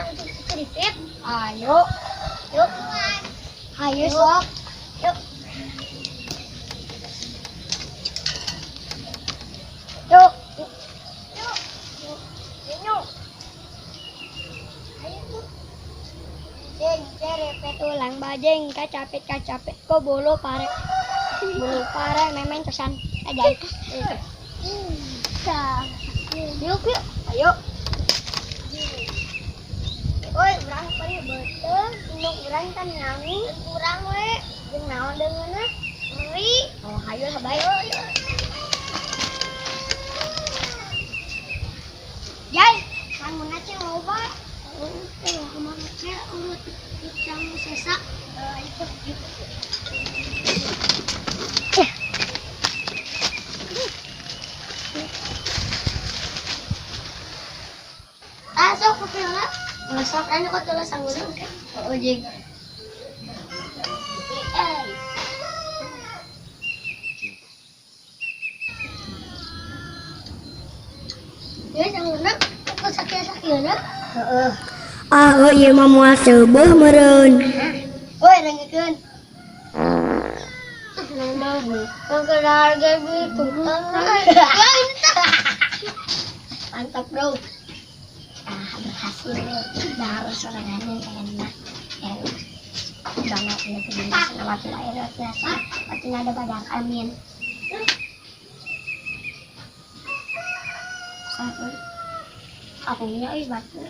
urang keripik. Ayo. Yuk. Ayo sok. Yuk. Yuk. Yuk. Yuk. Yuk. Ayo tuh. Jeng cerepet tulang bajeng kacapit kok bolo pare. Bolo pare memen pesan aja. Yuk yuk. Ayo. Oi, urang pari beuteung, indung urang kan nyanyi, urang we jeung naon deungeunna? Meri. Oh, hayu lah bae. Jai, sanguna cing loba. Oh, kumaha cek urut sangu sesa. Itu. Ah, sok kopi lah. Masak anu kok tulis sangguna oke. Oh, jeung. Ya sangguna kok sakieu-sakieuna? Heeh. Ah, oh ieu mah moal seubeuh meureun. Oi, rengekeun. Mantap, bro. Ah, berhasil dahar sorangan enak. Enak banget ya selamat lahir biasa. Pasti ada badak amin. Aku punya batu.